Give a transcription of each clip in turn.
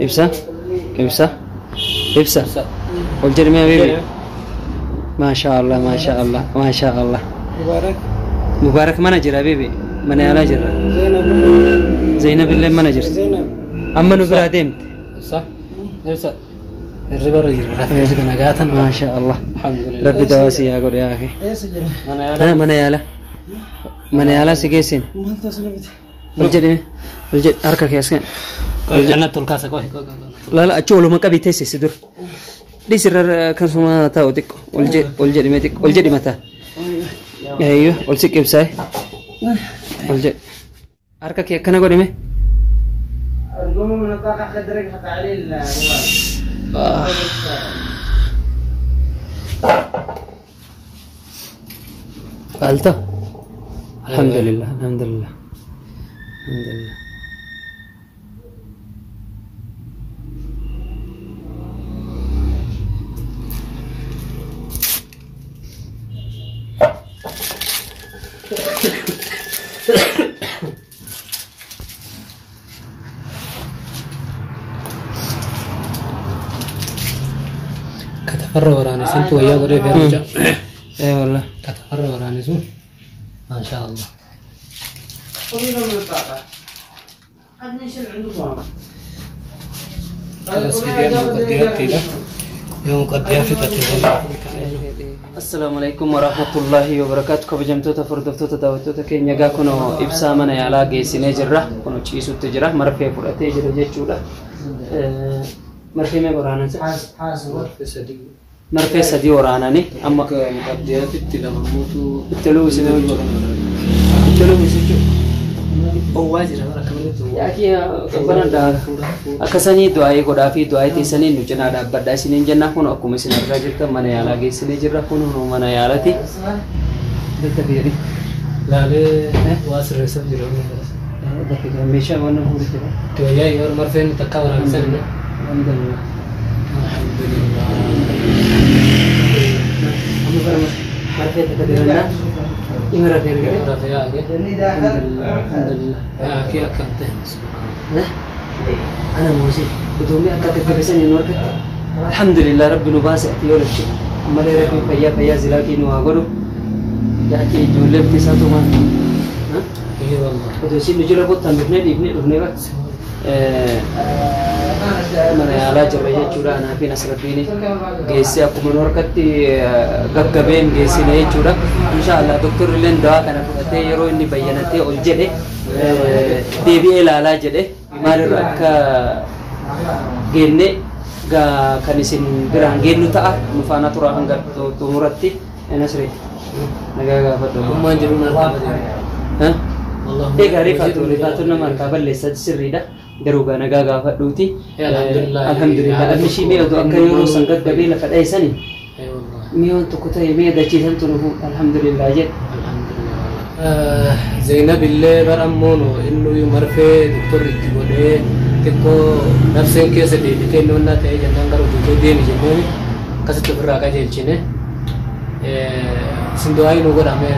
Ibsa ibsa ibsa ol jedhime habibi. Maasha Allah, maasha Allah, maasha Allah. Mubaarak. Mubaarak mana jira habibi? Mana yaalaa jirra. Zainab. Zainab illee mana jirti. Zainab. Amma nu biraa deemte. Ibsa. Ibsa. Hirriba irra jira. Rafee jira nagaatan. Maasha Allah. Alhamdulillah. Rabbi dawaa si haa godhu yaa akhi. Eessa jira? Mana yaalaa. Mana yaalaa. Mana yaalaa si geessine. Maaltu as nabite? Ol jedhime. Ol jedhi harka kee as kenni. Jannatti ol kaasa qohi. Laala achi oluma qabii teessisi dur. Dhiis irra akkasuma taa'u xiqqo. Ol jedhi ol jedhime xiqqo. Ol jedhi mataa. Eeyyuu ol si qibsaa'e. Ol jedhi. Harka kee akkana godhime. القوم من الطاقة خدرك حتى عليه الموبايل. Faalta. Alhamdulillah, alhamdulillah. Alhamdulillah. Katafarra waraane suntu wayyaa godhee fe'ee mucaa. Ee wallah. Katafarra waraane sun. Maasha Allah. قومي من الطاقة. قد نشل عندكم. Kalas fidee muqaddiyaattiidha. Yoo muqaddiyaa fixate. Assalaamu alaikum warahmatullahi wabarakaatu. Kabajamtoota hordoftoota daawwattoota keenya egaa kunoo ibsaa mana yaalaa geessinee jirra. Kunoo ciisutti jira. Marfee fudhatee jira jechuudha. Marfee mee waraanan? Marfee sadii waraananii amma Akka muqaddiyaatitti lama mootu itti luwisine jechuudha. Itti luwisi jechuudha. Owwaa jira bara akka malee owwaa. Yaakii qabbanan dha. Akkasanii du'aayii godhaa fi du'aayii teessanii nu cinaa dhaabbadhaa isiniin jenna. Kun akkuma isin argaa jirtan mana yaalaa geessinee jirra. Kun mana yaalaati. Daddafi jedhi. Laalee waa sirreessaaf jira. Daddafi meeshaa waan nama fuudhu jira. Itti wayyaa yoo marfeen takka waraabsan. Alhamdulillah. Alhamdulillah. Amma bara marfee takka dirannaa. Ima rafee argate. Rafee yaa'ee. Alhamdulillah. Alhamdulillah. Yaa'ee akkam ta'e. Ana moosi utuumni akka gaggabessan hin argatte. Alhamdulillah rabbi nu baase ati yoo lachi. Ammallee rabbiin fayyaa fayyaa zilaaqii nu haa godhu. Yaakii ijoollee ibtisaa tumaan. Ee wallah. Otoo isin nu jala kottan dhufnee dhiifnee dhufnee bara. Mana yaalaa jirra jechuudha. Anaa fi Nasraddiin geessee akkuma nu harkatti gaggabeen geessine jechuudha. Inshaallah doktorri illee dawaa kana fudhatee yeroo inni bayyanatee ol jedhe deebi'ee ilaalaa jedhe maalirra akka geenne kan isin biraan geennu ta'a. Nu faana turaa hanga xumuratti. Nasri nagaa gaafadhu. Ummaan jiru narraa badeera. Egaa rifaatu rifaatu nama harkaa balleessa sirriidha. Garuu gaa nagaa gaafadhuuti. Alhamdulillah. Alhamdulillah. Adni ishii mi'a oduu akka yeroo san gaggabee lafa dheessani. Mi'a waan tokko ta'e mi'a dachiisan tunu alhamdulillah jedhe. Alhamdulillah. Zainab illee bara ammoo inni marfee doktorri itti godhee xiqqoo nafseen keessa deebitee inni onnaa ta'ee jennaan gara hojii deemi jenneen akkasitti ofirraa qajeelchine. Isin du'aa nu godhame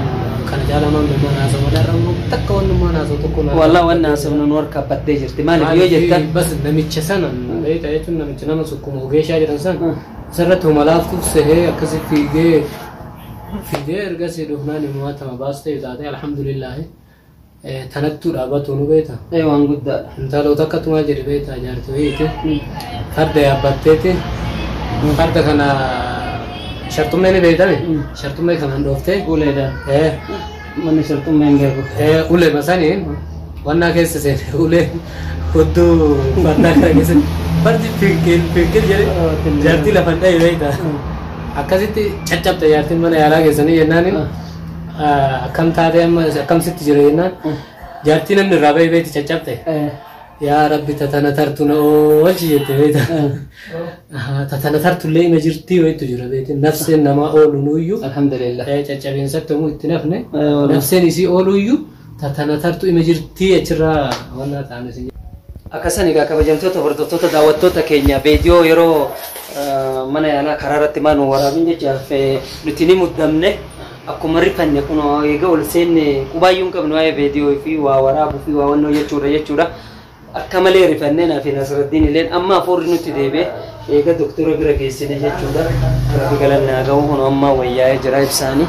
kana caalaa namni immoo naasoo malee har'a immoo takka wanni immoo naasoo tokko naa. Wallah wanni haasofnu nu harkaa baddee jirti. Maaliif yoo jettan Bas namicha sana beektaa jechuun namicha nama sukkuma ogeeshaa jedhan sana isarratti homa laaftuuf sehee akkasi fiigee fiigee ergasii dhufnaan immoo tama baastee taate alhamdulillaahi tanattuu dhaabbatu nu beekta. Ee waan guddaadha. Intaloota akkatumaa jedhe beektaa jaartii wayiiti. Farda yaabbatteeti. Farda kana sharxummee ni beektame. Sharxummee kanaan dhooftee. Uleedhaan. Manni sharxummee hin beeku. Ulee masaniin wannaa keessa seene ulee hudduu fardaa kana keessatti fardi finkil finkil jedhe jaartii lafa dha'e beekta. Akkasitti caccabte jaartiin mana yaalaa keessanii jennaan akkam taatee amma akkam sitti jira jennaan jaartii namni irraa ba'e beekti caccabte. Yaa Rabbi tatana tartu na oolchi jette beekta. Tatana tartu illee ima jirtii wayitu jira beekti nafseen namaa oolu nuyyuu. Alhamdulillah. Caccabiinsatti immoo itti nafne nafseen isii ooluyyuu tatana tartu ima jirtii achirraa wannaa ta'an isin. Akkasan egaa kabajamtoota hordoftoota daawwattoota keenya viidiyoo yeroo mana yaalaa karaa irratti maa nu waraabin jechaaf nuti ni muddamne akkuma rifanne kun egaa ol seenne qubaayyuu hin qabnu waa'ee viidiyoo fi waa waraabuu fi waa wannoo jechuudha jechuudha. Akka malee rifannee naa fi Nasraddiin illeen amma hafuurri nutti deebi'e eega doktora bira geessine jechuudha. Rabbi galanni haa ga'u kun amma wayyaa'ee jira ibsaanii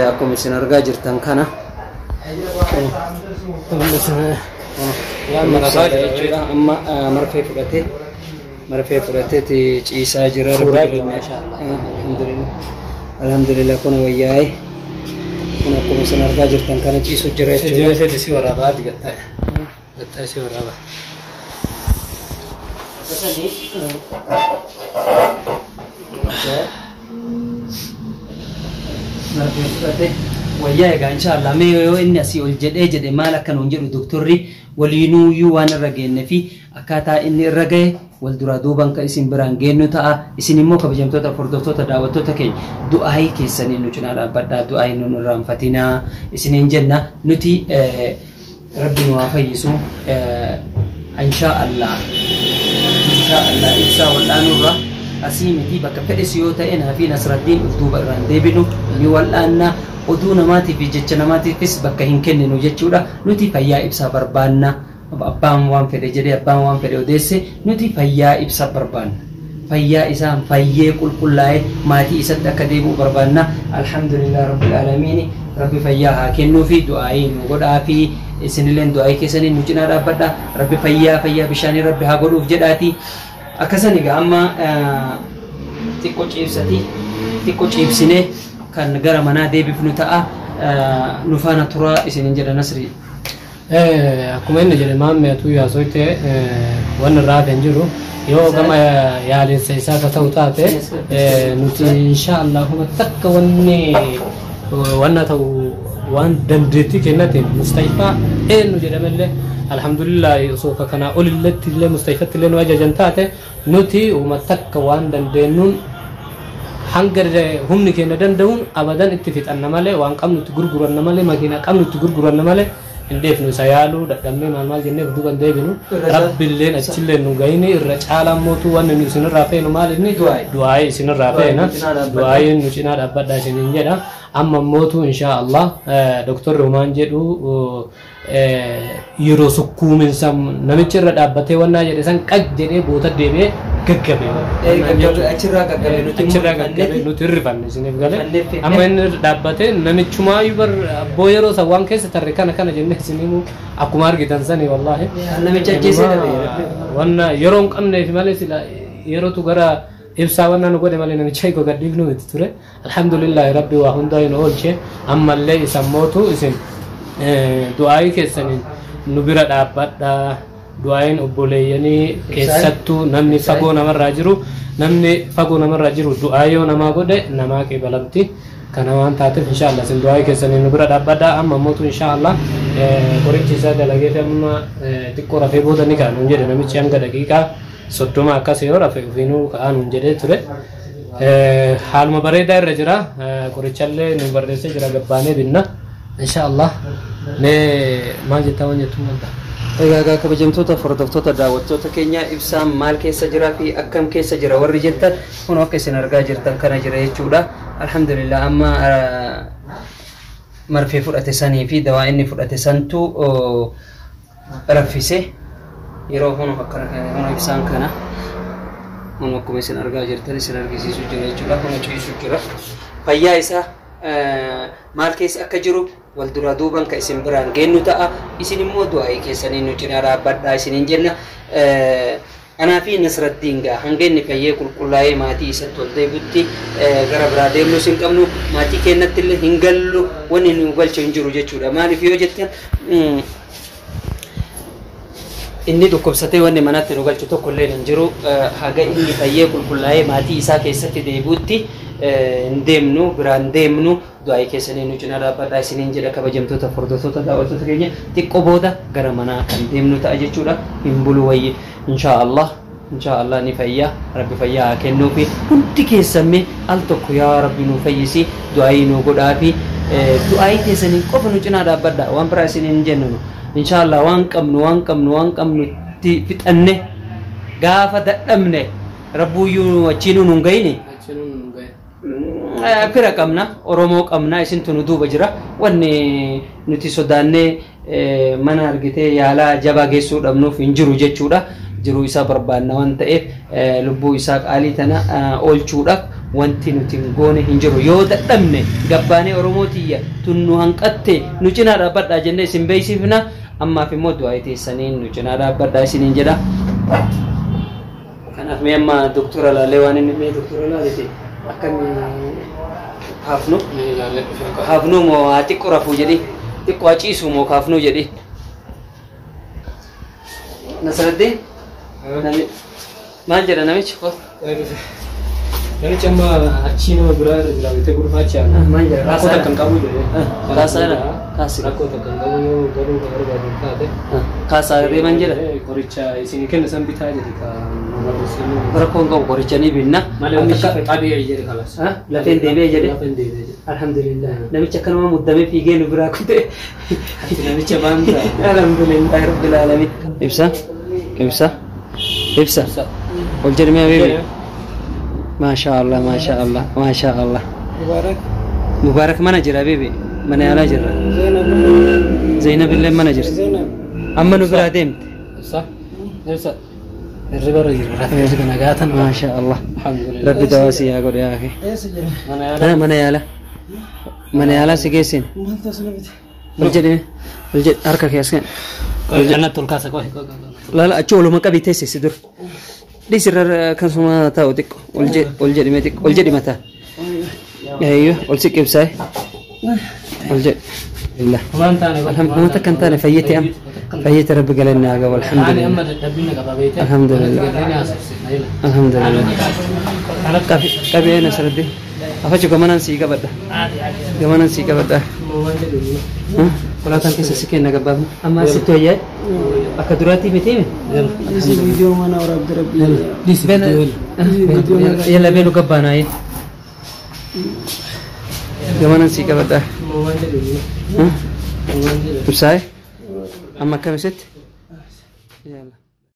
akkuma isin argaa jirtan kana. Jechuudha amma marfee fudhatee marfee fudhateeti ciisaa jira. Alhamdulillah kun wayyaa'ee kun akkuma isin argaa jirtan kana ciisu jira jechuudha. Si waraabaa gattaa gattaa si waraabaa. Marfee fudhatee wayyaa egaa inshaallah mee yoo inni asii ol jedhee jedhe maal akka nuun jedhu doktorri waliinuuyyuu waan irra geenne fi akkaataa inni irra gahe wal duraa duubaan kan isin biraan geennu ta'a. Isin immoo kabajamtoota hordoftoota daawwattoota keenya du'aayii keessanii nu cinaa dhaabbadhaa du'aayii nu irraanfatinaa isiniin jenna nuti rabbi nu haa fayyisu inshaallah inshaallah ibsaa wal'aanuurra asii miti bakka fedhes yoo ta'e naa fi Nasraddiin uf duuba irraan deebinu ni wal'aanna oduu namaatiif jecha namaatiifis bakka hin kenninu jechuudha nuti fayyaa ibsaa barbaanna abbaan waan fedhe jedhee abbaan waan fedhe odeesse nuti fayyaa ibsaa barbaanna fayyaa isaan fayyee qulqullaa'ee maatii isatti akka deebi'u barbaanna alhamdulillah rabbil aalamiin rabbi fayyaa haa kennuufi du'aayii nu godhaafi isinilleen du'aayii keessanii nu cinaa dhaabbadha rabbi fayyaa fayyaa bishaanii rabbi haa godhuuf jedhaati akkasan egaa amma xiqqoo ciibsati xiqqoo ciibsinee kan gara manaa deebifnu ta'a nu faana turaa isinin jedha Nasri. Akkuma inni jedhe maammee atuu yaasoyte waan irraa hafe hin jiru yoo gama yaalinsa isaa ka ta'u taate nuti inshaallah huma takka wanni wanna ta'u waan dandeettii kennatiin mustayfaa eenyu jedhamellee alhamdulillah osoo ka kanaa olilletti illee mustayfatti illee nu ajajan taate nuti huma takka waan dandeenyuun hanga humni keenya danda'uun abadan itti fixanna malee waan qabnu itti gurguranna malee makiinaa qabnu itti gurguranna malee hin deefnu isa yaaluu dadhabnee maal maal jennee duuba hin deebinu rabbilleen achillee nu gahini irra caalaan mootuu wanni nu isinirraa feenu maal inni du'aayii isinirraa feena du'aayii nu cinaa dhaabbadhaa isiniin jedha amma mootuu inshaa Allah doktorri humaan jedhu yeroo sukkuuminsa namichi irra dhaabbatee wannaa jedhe san qaj jedhee boota deebi'ee gaggabe. Achirraa gaggabe nuti achirraa gaggabe nuti hirrifanne isiniif galee amma inni dhaabbatee namichumaayyuu bar abboo yeroo san waan keessa tarre kana kana jennee isiniimu akkuma argitan sani wallaahi. Namicha ajjeesee dhabe. Wanna yeroo hin qabneef malee sila yerootu gara ibsaa wanna nu godhe malee namicha hiiko gadhiifnu miti ture alhamdulillahi rabbi waa hundaa hin oolche ammallee isan mootu isin du'aayii keessaniin nu bira dhaabbadhaa du'aayiin obboleeyyanii keessattuu namni fagoo namarraa jiru namni fagoo namarraa jiru du'aayoo namaa godhe namaa qeebalamti kana waan taateef inshaallah isin du'aayii keessaniin nu bira dhaabbadhaa amma mootu inshaallah qorichi isaa dalagee fi amma xiqqoo rafee booda ni ka'a nuun jedhe namichi hanga daqiiqaa 30 akkas yoo rafe ofiinuu ka'aa nuun jedhee ture. Haaluma bareedaa irra jira qorichallee nu barreessee jira gabbaanee binna inshaallah mee maal jettaa waan jettu malta. Egaa kabajamtoota hordoftoota daawwattoota keenya ibsaan maal keessa jiraa fi akkam keessa jira warri jettan kun akka isin argaa jirtan kana jira jechuudha. Alhamdulillah amma marfee fudhate sanii fi dawaa inni fudhate santu raffise yeroo kun akkana kun ibsaan kana kun akkuma isin argaa jirtan isin argisiisu jira jechuudha. Kun ciisu jira. Fayyaa isaa maal keessa akka jiru wal duraa duubaan kan isin biraan geennu ta'a. Isin immoo du'aayii keessanii nu cinaa dhaabbadhaa isiniin jenna. Anaa fi Nasraddiin gaa hanga inni fayyee qulqullaa'ee maatii isatti ol deebi'utti gara biraa deemnus hin qabnu maatii keenyatti illee hin gallu wanni nu galchu hin jiru jechuudha. Maaliif yoo jettan inni dhukkubsatee wanni manatti nu galchu tokko illee hin jiru haga inni fayyee qulqullaa'ee maatii isaa keessatti deebi'utti hin deemnu biraan deemnu du'aayii keessanii nu cinaa dhaabbadhaa isiniin jedha kabajamtoota hordoftoota daawwattoota keenya xiqqoo booda gara manaa kan deemnu ta'a jechuudha hin bulu wayyi inshaallah inshaallah ni fayyaa rabbi fayyaa haa kennuufi hundi keessan al tokko yaa rabbi nu fayyisi du'aayii nu godhaafi du'aayii keessanii qofa nu cinaa dhaabbadhaa waan biraa isiniin jennu inshaallah waan qabnu waan qabnu waan qabnu fixanne gaafa dadhabne rabbuuyyuu achiinuu nun gahini. Fira qabna, Oromoo qabna, isintu nu duuba jira. Wanni nuti sodaannee mana argitee yaalaa jabaa geessuu dhabnuuf hin jiru jechuudha. Jiruu isaa barbaanna waan ta'eef lubbuu isaa qaalii tana oolchuudhaaf wanti nuti hin goone hin jiru. Yoo dadhabne gabbaanee Oromoo tiyya tun nu hanqatte nu cinaa dhaabbadhaa jennee isin beeksifna. Ammaaf immoo du'aa teessaniin nu cinaa dhaabbadhaa isiniin jedha. Kanaaf mee amma doktora laalee waan inni mee doktora laalete akkamii kaafnu? Kaafnu moo haa xiqqoo rafuu jedhi, xiqqoo haa ciisu moo kaafnu jedhi. Nasraddin maal jedha namichi? Namichi amma achii nama biraa irra jira bitee gurfaacha. Maal jedha? Rakkoo takka hin qabu jedhe. Kaasaa kaasi. Rakkoo takka hin qabu yoo garuu kan barbaadu taate. Kaasaa deeman jedha. Qoricha isin kenna san bitaa jedhe ka nu Rakkoo hin qabu qoricha ni binna. Malee akka xabi'ee jedhe kalas. Lafeen deebi'ee jedhe. Lafeen deebi'ee jedhe. Alhamdulillah. Namicha akkanuma muddamee fiigee nu biraa kutee. Namicha baanta. Alhamdulillah rabbil alamin. Ibsa. Ibsa. Ibsa. Ol jedhame habibi. Maasha Allah, maasha Allah, maasha Allah. Mubarak. Mubarak mana jira habibi? Mana yaalaa jirra. Zainab. Zainab illee mana jirti. Zainab. Amma nu biraa deemte. Ibsa. Ibsa. Hirriba irra jira. Rafee kana gaatan. Maasha Allah. Alhamdulillah. Rabbi dawaa si haa godhu yaa akhi. Eessa jira? Mana yaalaa. Mana yaalaa. Mana yaalaa si geessine. Maaltu as nabite? Ol jedhime. Ol jedhi harka kee as kenni. Jannatti ol kaasa qohi. Laala achi oluma qabii teessisi dur. Dhiisirra akkasuma taa'u xiqqo. Ol jedhime xiqqo. Ol jedhi mataa. Eeyyoo ol si qibsaa'e. Ol jedhi. Billah. Waan taane. Alhamdulillah takka hin taane fayyite amma. Fayyite rabbi galanni haa gahu Ani amma alhamdulillah. dadhabbiin qaba beekte. Alhamdulillah. Alhamdulillah. Qabee Nasraddi. Afachu gamanaan sii qabadha. Gamanaan sii qabadha. Konkolaataan keessa si kenna gabbaafna. Amma asitti wayyaa akka duraatti miti mi? Isi viidiyoo mana waraabde rabbi. Yalla beenu gabbaanaa. Gamanaan sii qabadha. Ibsaa'e amma akkam isitti? Yalla.